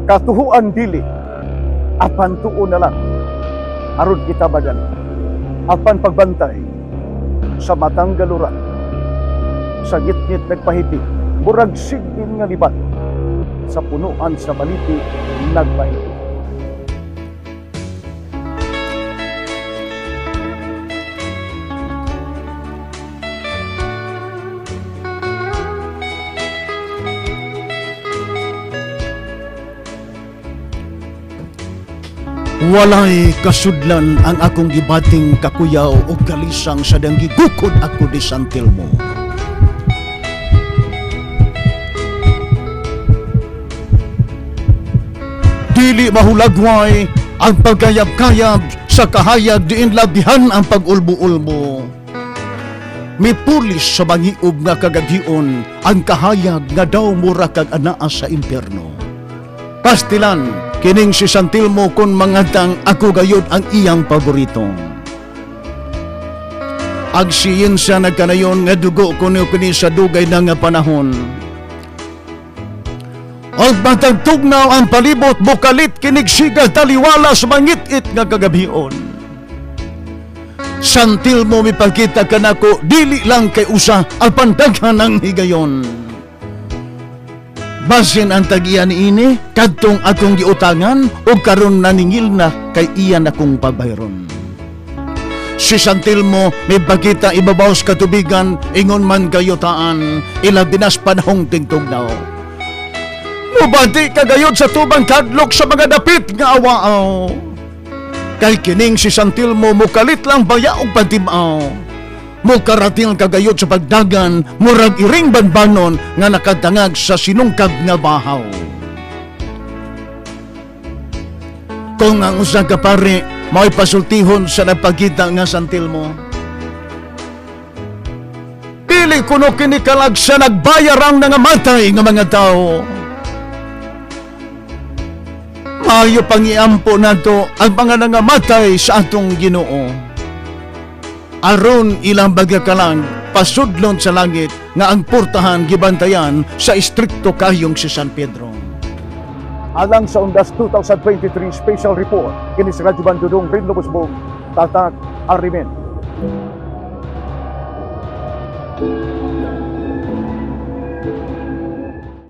Katuhuan dili, apan tuo na lang aron kita madali. Apan pagbantay sa matang galuran, sa ngitngit nagpahipi, murag sigbin nga libat, sa punuan sa baliti nagpahipi. Walay kasudlan ang akong gibating kakuyaw o kalisang sa danggigukod ako di San Telmo. Dili mahulagway ang pagkayab-kayab sa kahayag diin labihan ang pag-ulbo-ulbo. Mipulis sa mangiob nga kagabhion ang kahayag nga daw mura kag anaa sa impyerno. Pastilan, kining si San Telmo kun mangadtang ako gayud ang iyang paborito. Ag siyensya nagkanayon nga dugo kuno kini sa dugay na nga panahon. Og matag tugnaw ang palibot bukalit kinigsiga taliwala sa mangit-it nga kagabhion. San Telmo mipakita kanako dili lang kay usa apan daghan ang higayon. Basin ang tag-iya niini kadtong akong giutangan ug karon naningil na kay iya na kong pabayron. Si San Telmo mipakita ibabaw sa katubigan ingon man kayutaan ilabi nas panahong tingtugnaw. Mubati kagayod sa tubang kadlok sa mga dapit nga awaaw. Kay kining si San Telmo mukalit lang baya og patimaw. Mukarating kagayod sa pagdagan, murag iring banbanon nga nakadangag sa sinungkab nga bahaw. Kung ang usa ka pare mao'y pasultihon sa nagpakita nga San Telmo. Dili kuno kini kalag sa nagbayarang nangamatay nga mga tao. Maayo pang iampo nato ang mga nangamatay sa atong Ginoo. Aron ilang bagakalang pasudlon sa langit nga ang portahan gibantayan sa istrikto kayong si San Pedro. Alang sa Undas 2023 Special Report, kini si Radyo Bandudong Rinlo Busbong, Tatak Arimen.